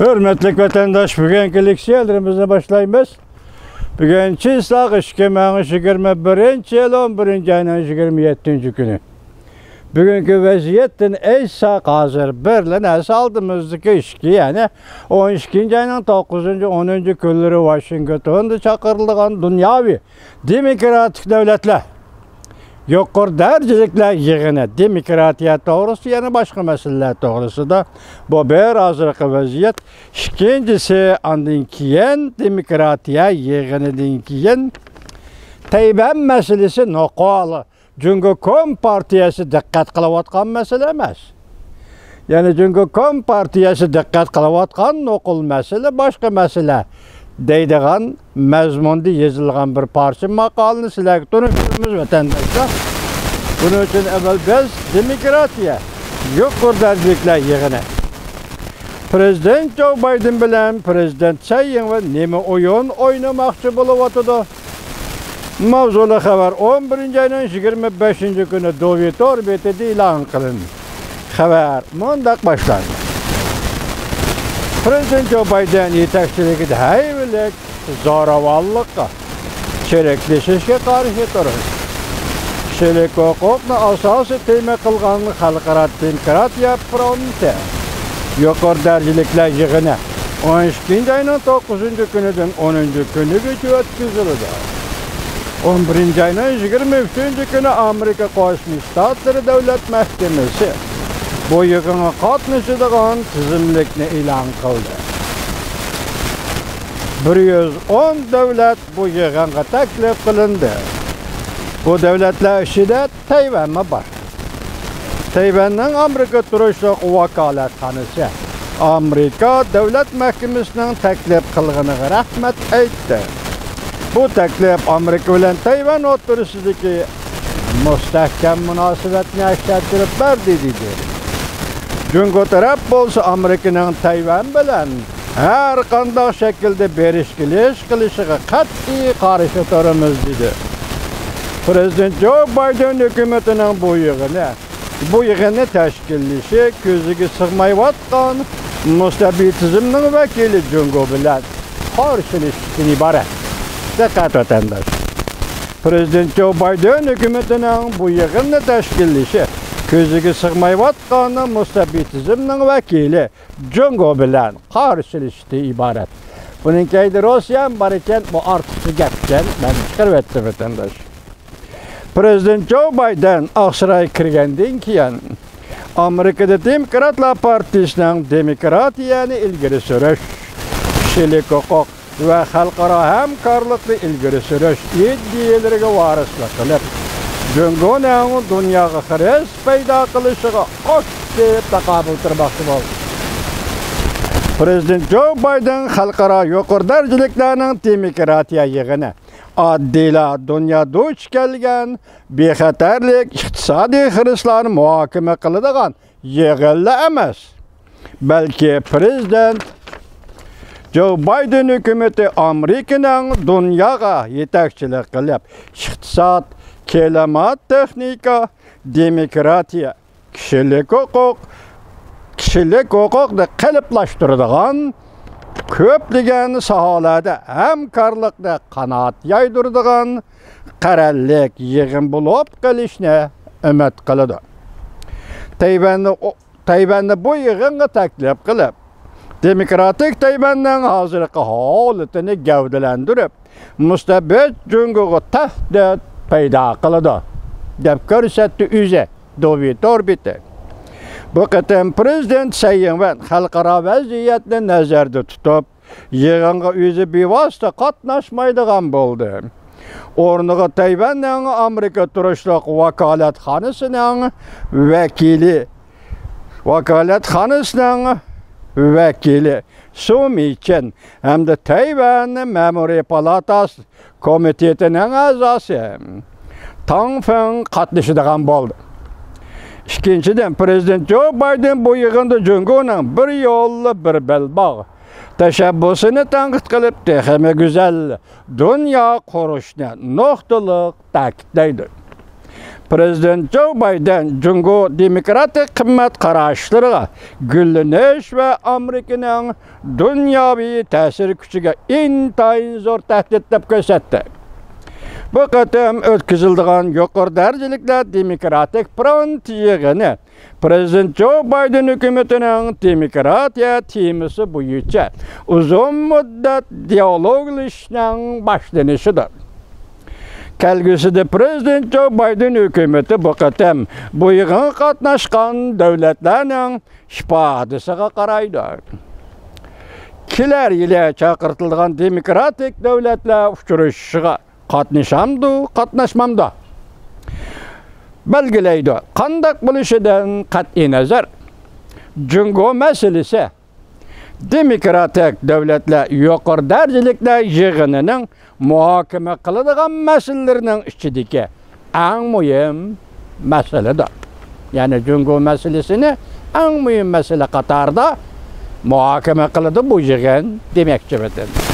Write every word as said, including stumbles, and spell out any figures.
ھۆرمەتلىك ۋەتەنداش، بۈگۈنكى لېكسىيەلىرىمىزنى باشلايمىز. بۈگۈن چىسلاق ئىككى مىڭ يىگىرمە بىرىنچى يىل ئون بىرىنچى ئاينىڭ يىگىرمە يەتتىنچى كۈنى. بۈگۈنكى ۋەزىيەتتىن ئېيتساق، ھازىر بىرلا نەرسە ئالدىمىزدىكى ئىشكى، يەنى ئون ئىككىنچى ئاينىڭ توققۇزىنچى، ئونىنچى كۈنلىرى ۋاشىنگتوندا چاقىرىلغان دۇنياۋى دېموكراتىك دۆلەتلەر يۇقىرى دەرىجىلىكلەر يىغىنى، دېموكراتىيە توغرىسىدا، يەنە باشقا مەسىلىلەر توغرىسىدا. بۇ بىر ھازىرقى ۋەزىيەت. ئىككىنچىسى، ئاندىن كېيىن دېموكراتىيە يىغىنىدىن كېيىن تەيۋەن مەسىلىسى نوقۇل. جۇڭگو كومپارتىيەسى دىققەت قىلىۋاتقان مەسىلە ئەمەس. يەنى جۇڭگو كومپارتىيەسى دىققەت قىلىۋاتقان نوقۇل مەسىلە، باشقا مەسىلە دەيدىغان مەزمۇندا يېزىلغان بىر پارچە ماقالىنى سىلەرگە تونۇشتۇرىمىز، ۋەتەنداشلار. بۇنىڭ ئۈچۈن ئەۋۋەل بىز دېموكراتىيە يۇقىرى دەرىجىلىكلەر يىغىنى، پىرېزىدېنت جو بايدېن بىلەن پىرېزىدېنت سەي يىڭۋېن نېمە ئويۇن ئوينىماقچى بولۇۋاتىدۇ؟ ماۋزۇلۇق خەۋەر ئون بىرىنچى ئاينىڭ يىگىرمە بەشىنچى كۈنى دوۋى تور بېتىدە ئېلان قىلىندى. خەۋەر مۇنداق باشلاندى. پىرېزىدېنت جو بايدېن يېتەكچىلىكىدە ھەيۋىلىك زوراۋانلىققا، چىرىكلىشىشكە قارشى تۇرۇش، كىشىلىك ھوقۇقنى ئاساسىي تېما قىلغان خەلقئارا دېموكراتىيە فرونتى يۇقىرى دەرىجىلىكلەر يىغىنى ئون ئىككىنچى ئاينىڭ توققۇزىنچى كۈنىدىن ئونىنچى كۈنىگىچە ئۆتكۈزۈلىدۇ. ئون بىرىنچى ئاينىڭ يىگىرمە ئۈچىنچى كۈنى ئامېرىكا قوشما شتاتلىرى دۆلەت مەھكىمىسى بۇ يىغىنغا قاتنىشىدىغان تىزىملىكنى ئېلان قىلدى. بىر يۈز ئون دۆلەت بۇ يىغىنغا تەكلىپ قىلىندى. بۇ دۆلەتلەر ئىچىدە تەيۋەنمۇ بار. تەيۋەننىڭ ئامېرىكا تۇرۇشلۇق ۋاكالەتخانىسى ئامېرىكا دۆلەت مەھكىمىسىنىڭ تەكلىپ قىلغىنىغا رەھمەت ئېيتتى. بۇ تەكلىپ ئامېرىكا بىلەن تەيۋەن ئوتتۇرىسىدىكى مۇستەھكەم مۇناسىۋەتنى ئەكس ئەتتۈرۈپ بەردى، دېدى. جۇڭگو تەرەپ بولسا ئامېرىكىنىڭ تەيۋەن بىلەن ھەر قانداق شەكىلدە بېرىش-كېلىش قىلىشىغا قەتئىي قارشى تۇرىمىز، دېدى. پىرېزىدېنت جو بايدېن ھۆكۈمىتىنىڭ بۇ يىغىنى، بۇ يىغىننى تەشكىللىشى كۆزىگە سىغمايۋاتقان مۇستەبىتىزمنىڭ ۋەكىلى جۇڭگو بىلەن قارشىلىشىشتىن ئىبارەت. دىققەت، ۋەتەنداش! پىرېزىدېنت جو بايدېن ھۆكۈمىتىنىڭ بۇ يىغىننى تەشكىللىشى كۆزىگە سىغمايۋاتقان مۇستەبىتىزمنىڭ ۋەكىلى جۇڭگو بىلەن قارشىلىشىشتىن ئىبارەت. بۇنىڭ كەينىدە روسىيەمۇ بار ئىكەن، بۇ ئارتۇقچە گەپكەن، مەن چىقىرىۋەتتىم، ۋەتەنداش. پىرېزىدېنت جو بايدېن ئاقسارايغا كىرگەندىن كېيىن، ئامېرىكىدا دېموكراتلار پارتىيىسىنىڭ دېموكراتىيەنى ئىلگىرى سۈرۈش، كىشىلىك ھوقۇق ۋە خەلقئارا ھەمكارلىقنى ئىلگىرى سۈرۈش ئىدىيەلىرىگە ۋارىسلىق قىلىپ، جۇڭگونىڭ دۇنياغا خىرىس پەيدا قىلىشىغا ئاكتىپ تاقابىل تۇرماقچى بولدى. پىرېزىدېنت جو بايدېن خەلقئارا يۇقىرى دەرىجىلىكلەرنىڭ دېموكراتىيە يىغىنى ئاددىيلا دۇنيا دۇچ كەلگەن بىخەتەرلىك، ئىقتىسادىي خىرىسلارنى مۇھاكىمە قىلىدىغان يىغىنلا ئەمەس، بەلكى پىرېزىدېنت جو بايدېن ھۆكۈمىتى ئامېرىكىنىڭ دۇنياغا يېتەكچىلىك قىلىپ، ئىقتىساد، كىلىمات، تېخنىكا، دېموكراتىيە، كىشىلىك ھوقۇق، كىشىلىك ھوقۇقنى قېلىپلاشتۇرىدىغان كۆپلىگەن ساھەلەردە ھەمكارلىقنى قانات يايدۇرىدىغان قەرەللىك يىغىن بولۇپ قېلىشنى ئۈمىد قىلىدۇ. تەيۋەننى، تەيۋەننى بۇ يىغىنغا تەكلىپ قىلىپ، دېموكراتىك تەيۋەننىڭ ھازىرقى ھالىتىنى گەۋدىلەندۈرۈپ، مۇستەبىت جۇڭگوغا تەھدىت پەيدا قىلىدۇ، دەپ كۆرسەتتى ئۆزى دوۋى تور بېتى. بۇ قېتىم پىرېزىدېنت سەي يىڭۋەن خەلقئارا ۋەزىيەتنى نەزەردە تۇتۇپ، يىغىنغا ئۆزى بىۋاسىتە قاتناشمايدىغان بولدى. ئورنىغا تەيۋەننىڭ ئامېرىكا تۇرۇشلۇق ۋاكالەتخانىسىنىڭ ۋەكىلى، ۋاكالەتخانىسىنىڭ ۋەكىلى سۇ مىچېن ھەمدە تەيۋەن مەمۇرىي پالاتاسى كومىتېتىنىڭ ئەزاسى تاڭ فېڭ قاتنىشىدىغان بولدى. ئىككىنچىدىن، پىرېزىدېنت جو بايدېن بۇ يىغىندا جۇڭگونىڭ بىر يول، بىر بەلباغ تەشەببۇسىنى تەنقىد قىلىپ، تېخىمۇ گۈزەل دۇنيا قۇرۇشنى نۇقتىلىق تەكىتلەيدۇ. پرېزىدېنت جو بايدېن جۇڭگو دېموكراتىك قىممەت قاراشلىرىغا گۈللىنىش ۋە ئامېرىكىنىڭ دۇنياۋى تەسىر كۈچىگە ئىنتايىن زور تەھدىت دەپ كۆرسەتتى. بۇ قېتىم ئۆتكۈزۈلىدىغان يۇقىرى دەرىجىلىكلەر دېموكراتىك فرونت يىغىنى پرېزىدېنت جو بايدېن ھۆكۈمىتىنىڭ دېموكراتىيە تېمىسى بويىچە ئۇزۇن مۇددەت دىيالوگلىشىشنىڭ باشلىنىشىدۇر. كەلگۈسىدە پرېزىدېنت جو بايدېن ھۆكۈمىتى بۇ قېتىم بۇ يىغىنغا قاتناشقان دۆلەتلەرنىڭ ئىپادىسىگە قارايدۇ. كېلەر يىلى چاقىرتىلىدىغان دېموكراتىك دۆلەتلەر ئۇچرىشىشىغا قاتنىشامدۇ، قاتناشمامدۇ بەلگىلەيدۇ. قانداق بولۇشىدىن قەتئىينەزەر، جۇڭگو مەسىلىسى دېموكراتىك دۆلەتلەر يۇقىرى دەرىجىلىكلەر يىغىنىنىڭ مۇھاكىمە قىلىدىغان مەسىلىلىرىنىڭ ئىچىدىكى ئەڭ مۇھىم مەسىلىدۇر. يەنى جۇڭگو مەسىلىسىنى ئەڭ مۇھىم مەسىلە قاتارىدا مۇھاكىمە قىلىدۇ بۇ يىغىن دېمەكچىمەن.